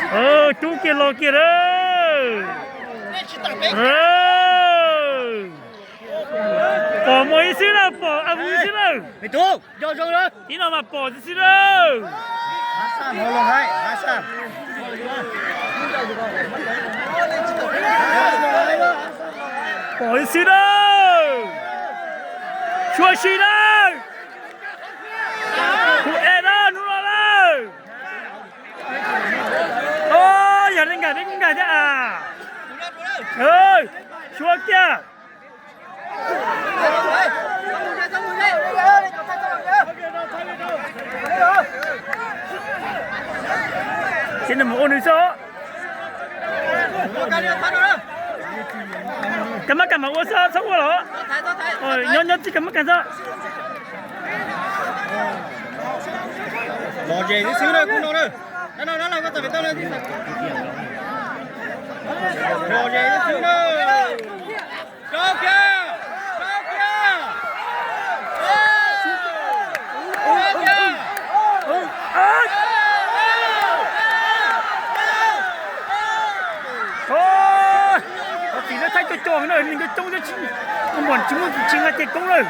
Tub kiag los kiag lawm. Pom muaj ib xwb na, pom a mus ib xwb na. Tib no mas pom xwb xwb na. Pom ib xwb na. Sua si na. Kuv es na hnub no na. Yog li nkag peb kuj nkag thiab a. Sua kiag. Ces nws mus ua nws xwb. Kab mab kas mas ua xwb, txhob ua los. Nyob nyob txij kab mab kas xwb. Lom zem xwb xwb na, kuv no na. Lom zem xwb xwb na. Txiv no thaij coj coj na, neeg coob coob, muaj tsis muaj tsis nqa ces koob lawm.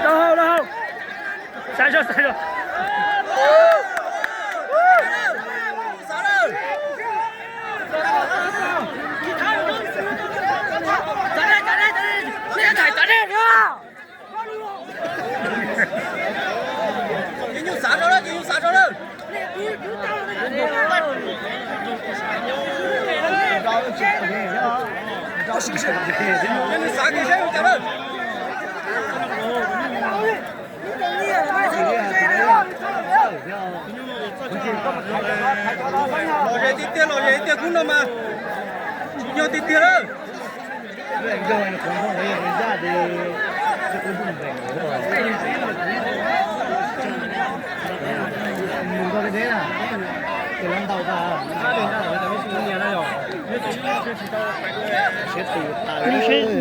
Rau hauv, rau hauv. Xav zog, xav zog. Ces nyuj xav rau lawm, ces nyuj xav rau lawm. Ces nws xav kiag seb ua cas lawm. Lom zem tiag tiag, lom zem tiag kub no mas. Tsis nyog tiag tiag lawm.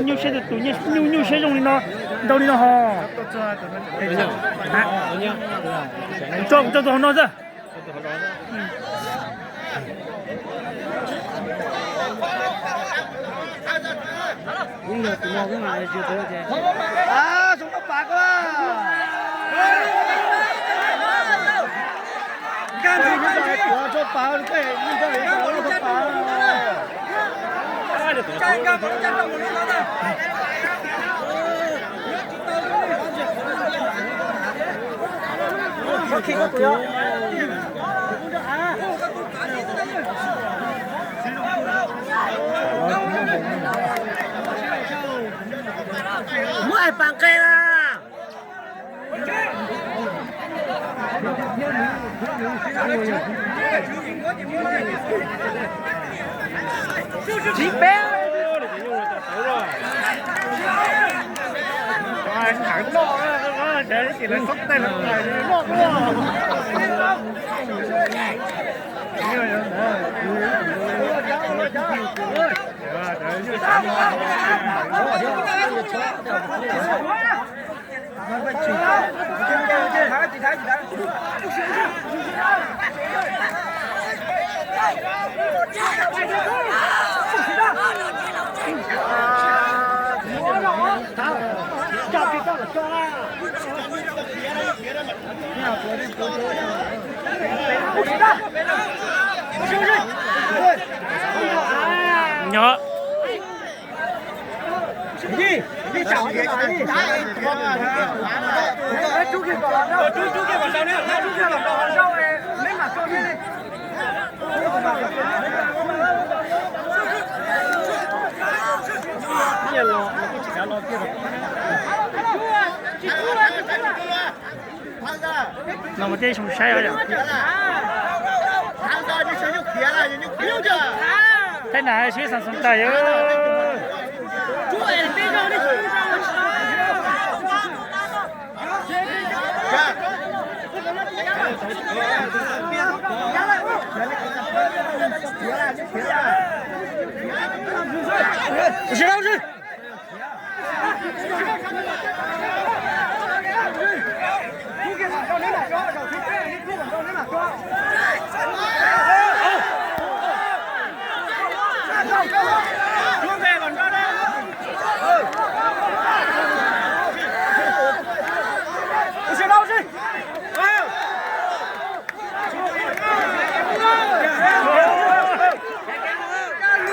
Nyuj siab tus tus, nyuj, nyuj siab zoo li no, ntau li no ho. Kuv tso, kuv tso tus hauv no xwb. Muab hais pas nqe na. Tsis peb. Nyob. No mas tej zoo saib os. Thaij na sib xav xoo tas yog.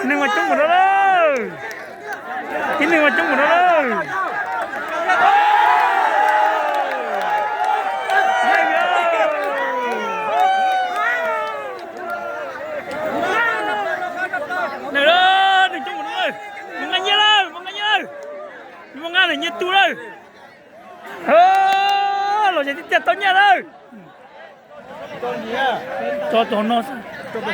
Neeg mas coob mus rau lawm. Tib neeg mas coob mus rau lawm. Neeg, neeg coob mus rau lawm. Mus nqa nyiaj lawm, mus nqa nyiaj lawm. Mus nqa nyiaj tu lawm. Los ces tib tiaj tau nyiaj lawm. Tso tus hauv no xwb.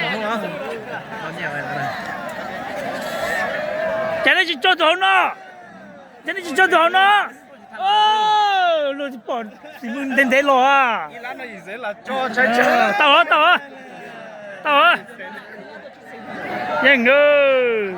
Cas nej tsis tso tus hauv no? Cas nej tsis tso tus hauv no? Luag tsis pom, tsis pom ntev ntev los. Tau, tau, tau. Yeej.